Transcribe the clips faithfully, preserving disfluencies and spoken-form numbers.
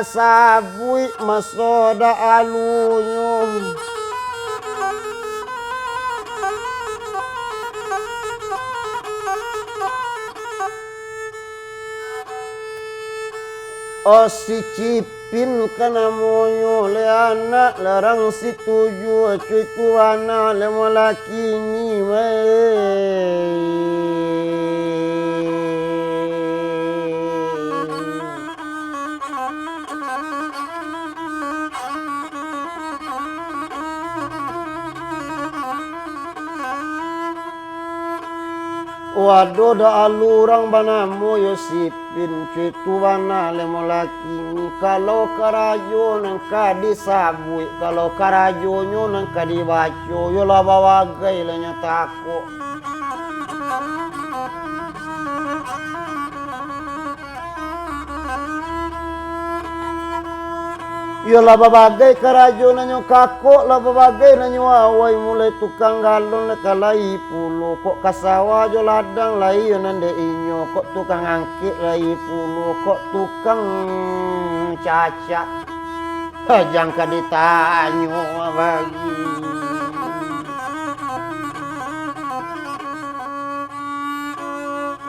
Sabuik maso dahulunyo. Oh, si Cipin ka namonyo, lai anak larang si tujuah, cuy tu bana lai malakini, weh. Waduh, dahulu urang banamo yo Sipin, cuy tu bana lai malakini. Kalau karajo nan ka disabuik, kalau karajonyo nan ka dibaco, yo lah babagai lah nyo takok. Iyo lah babagai karajo nan nyo kakok, lah babagai nan nyo awai, mulai tukang galon lah ka lai pulo, kok ka sawah jo ladang lai yo nan dek inyo, kok tukang angkek lai pulo, kok tukang cacak. Jan ka ditanyo bagi.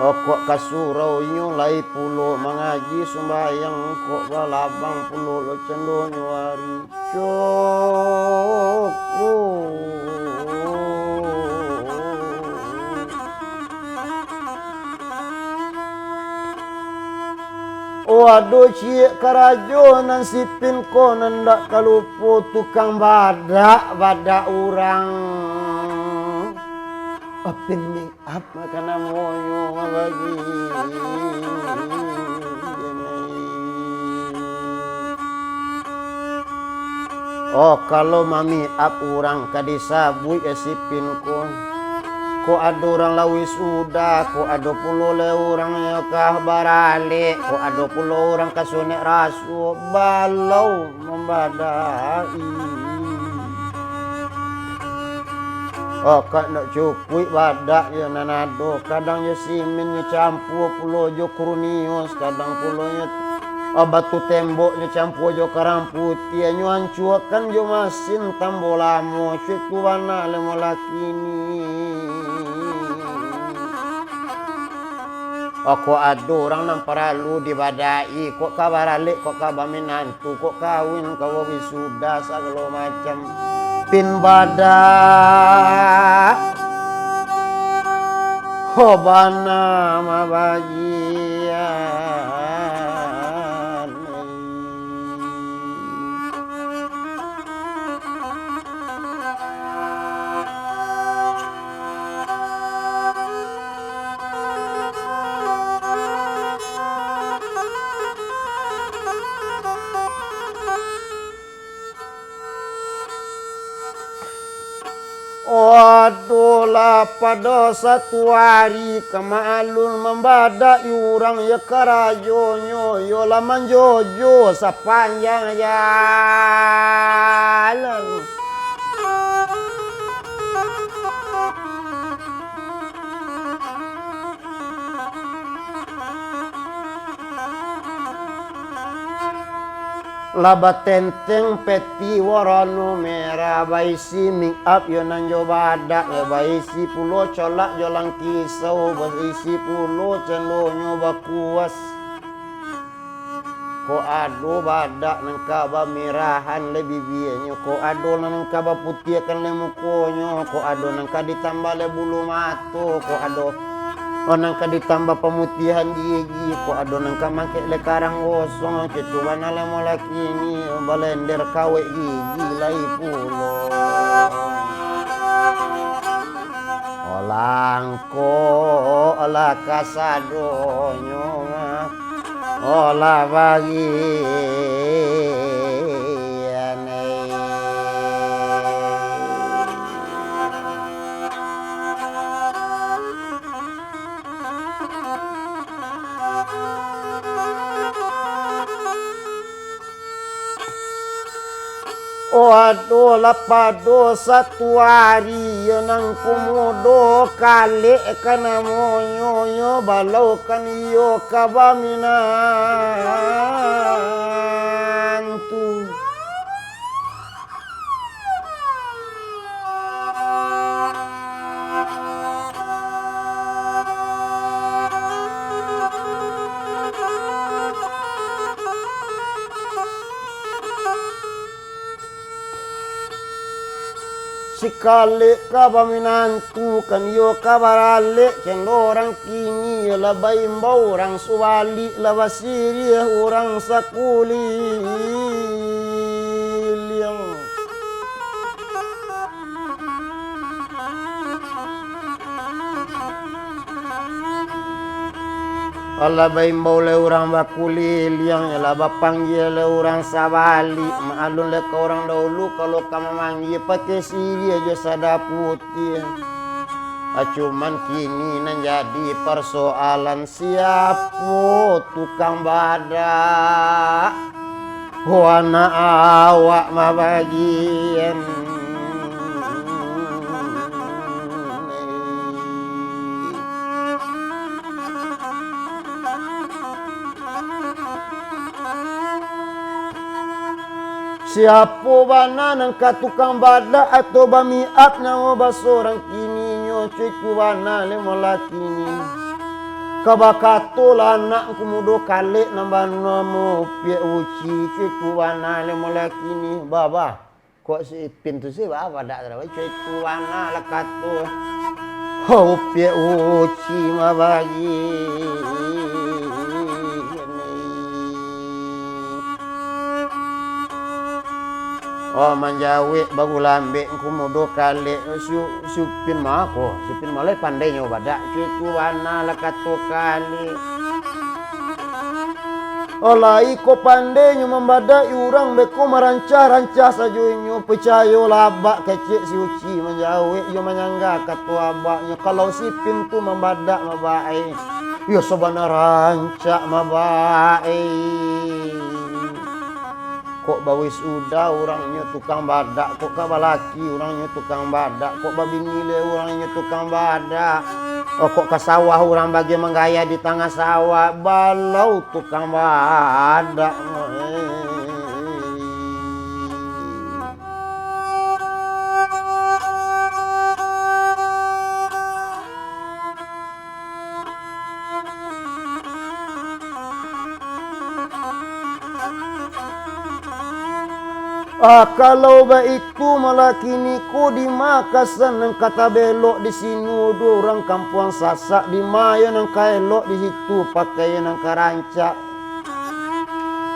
Oh, kok ka surau inyo lai pulo mangaji sumbayang, kok balabang pulo lo candonyo ari. Cok. Oh, ado ciek karajo nan Sipin ko nan ndak ka lupo, tukang badak, badak urang. Apin mi-, Apa ka namonyo mabagi? Oh, kalau mami-ap urang ka disabuik yo Sipin ko. Kok ado urang lah wisuda, kok ado pulo lai urang yo ka baralek, kok ado pulo urang ka sunek raso, balau mambadai. Oh, kok ndak cukuik badak yo nan ado, kadang yo simin nyo campua pulo jo kurnius, kadang pulo nyo, oh, batu tembok nyo campua jo karang putiah, nyo ancuakan jo masin tambo lamo, cuy tu bana lai malakini. Oh, kok ado urang nan paralu dibadai, kok ka baralek, kok ka baminan-, tu kok kawin, ka wisuda, sagalo macam. Pin badak, ho bana mabagian. Waduh, lah pado satu ari ka maalun mambadak urang, yo karajonyo yo lah manjojo sapanjang jalan. Lah batenteng peti warano merah, baisi make up yo nan jo badak, baisi pulo colak jo langkisau, baisi pulo candonyo bakuas. Kok ado badak nan ka bamirahan lai bibianyo, kok ado nan ka baputiahkan lai mukonyo, kok ado nan ka ditambah lai bulu mato, kok ado, oh, nan ka ditambah pamutiahan gigi, kok ado nan ka mangkek lai karang gosong, cuy tu bana lai malakini, balender kawek gigi lai pulo. Olang Kok lah kasadonyo mah, olah bagian e. Oh, ado lah pado satu ari, yo nan kumudo kalek ka namonyo, yo balaukan iyo ka baminan. Sikalek ka baminantu, kan iyo ka baralek, cando urang kini, lah baimbau urang sabalik, lah basiriah urang sakuliliang. Alah baimbau lai urang bakuliliang, alah bapanggia lai urang sabalik. Maklum lai ka urang dahulu, kalau ka mamanggia pakai siriah jo sada putiah. Ah, cuman kini nan jadi parsoalan, siapo tukang badak? Ho anak awak mabagian. Siapo bana nan ka tukang badak atau bamiak namo baso urang kininyo, cuiku bana lai malakini. Ka bakato lah anak ngku mudo kalek nan banamo Piak Uci, cuiku bana lai malakini. Baba, kok si Ipin tu si baba dak tahu, cuiku bana lah kato. Ho Piak Uci mabagi. Oh, manjawek bagulambek ngku mudo kalek, su-, Supin mako, Supin malai pandainyo badak, cuiku bana lah kato kalek. Oh, lai ko pandainyo mambadak urang, beko marancah-rancah sajo inyo, picayo lah abak, kecek si Uci manjawek, iyo manyangga kato abaknyo, kalau Supin tu mambadak mabae, iyo sabana rancak mabae. Kok bawisuda urangnyo tukang badak, kok ka balaki urangnyo tukang badak, kok babini lai urangnyo tukang badak. Oh, kok ka sawah urang bagai manggaya di tangah sawah, balau tukang badak. Ah, kalau baitu, malah kini ko di ma kasan nan ka tabelok di sinu, duo urang kampuang Sasak, di ma yo nan ka elok di situ, pakai nan ka rancak.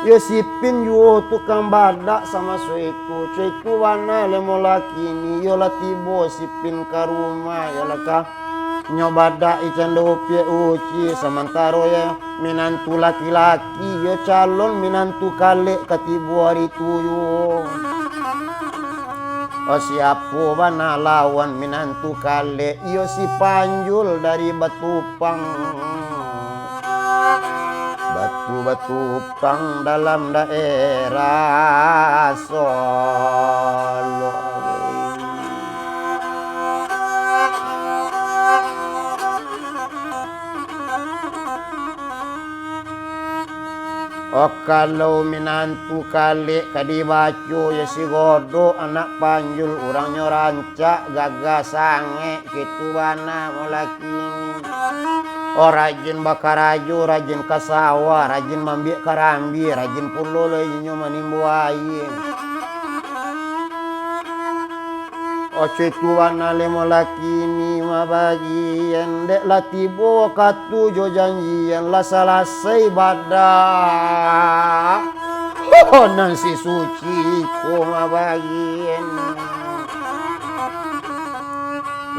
Yo Sipin juo tukang badak samaso itu, co itu bana lemo lah kini, yo lah tibo Sipin ka rumah, yo lah ka Nyo badak i cando Piak Uci, samantaro yo minantu laki-laki, yo calon minantu kalek ka tibo ari tu juo. Oh, siapo bana lawan minantu kalek, iyo si Panjul dari Batupang. Batu-batu pang dalam daerah Solok. Oh, kalau minantu kalek ka dibaco, yo si Godok anak Panjul, urangnyo rancak, gagah sangek, kitu bana mulaki. Oh, rajin bakarajo, rajin ka sawah, rajin mambiak karambia, rajin pulo lo inyo manimbo aia. Oco itu bana lemo lah kini mabagian, dek lah tibo wakatu jo janjian, lah salasai badak. Oh, nan si Suci ko mabagian.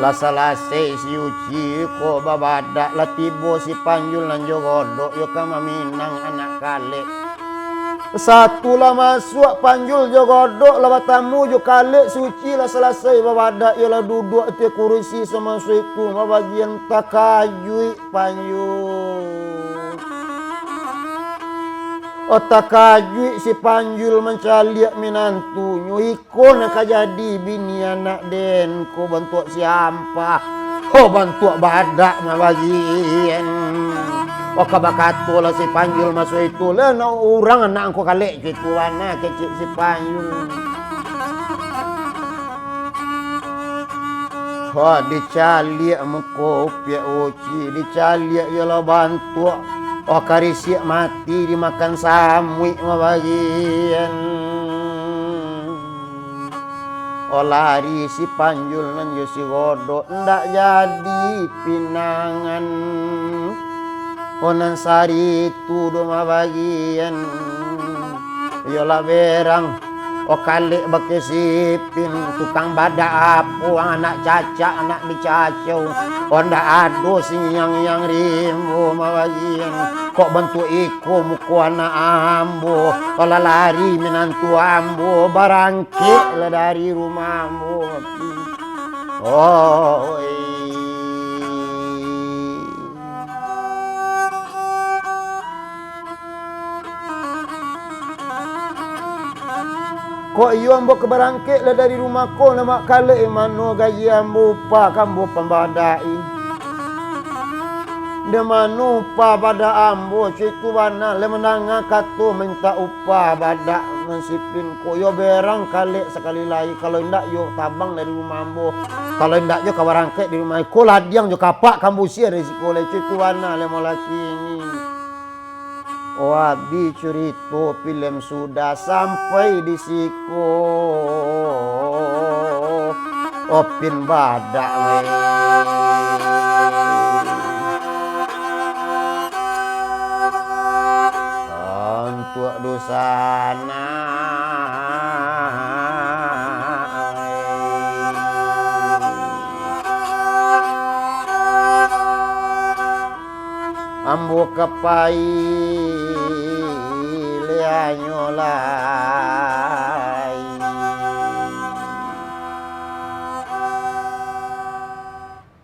Lah salasai si Uci ko babadak, lah tibo si Panjul nan jo Godok, yo ka maminang anak kalek. Satu lah masuak Panjul jo Godok, lah batamu jo kalek si Uci, lah salasai babadak, yo lah duduak ateh kurusi samaso itu, mabagian takajuik Panjul. Oh, takajuik si Panjul mancaliak minantunyo, iko nan ka jadi bini anak den ko bantuak si Ampah. Oh, bantuak badak mabagian. Oh, ka bakato lah si Panjul maso itu, lah nak urang anak angko kalek, kitu bana kecek si Panjul. Oh, dicaliak muko Piak Uci, dicaliak yo lah bantuak. Oh, karisiak mati dimakan samuik mabagian. Oh lari si Panjul nan jo si Godok, ndak jadi pinangan. Oh nan saritu do mabagian. Iyolah berang. Oh kalek bakeh si Ipin, tukang badak apo, anak cacak, anak bicacau. Oh ndak ado si ngiang-ngiang rimbo mabagian. Kok bantuak iko muko anak ambo, lah lari minantu ambo, barangkek lah dari rumah ambo. Oi. Kok iyo ambo ka barangkek lah dari rumah ko, lamak kalek, mano gaji ambo, upah ka ambo pambadak-i? Di mano upah badak ambo? Cako itu bana, lai mandanga kato mintak upah badak nan si Ipin ko. Iyo berang kalek sakali lai, kalau indak iyo tabang dari rumah ambo. Kalau indak iyo ka barangkek dari rumah ko, ladiang jo kapak ka ambo usia dari siko lai. Cako itu bana, lai malaki ini. Oh, abih curito pilem sudah sampai di siko. Opin badak weh. Untuak dosa anak. Ambo ka pai le hanyolah.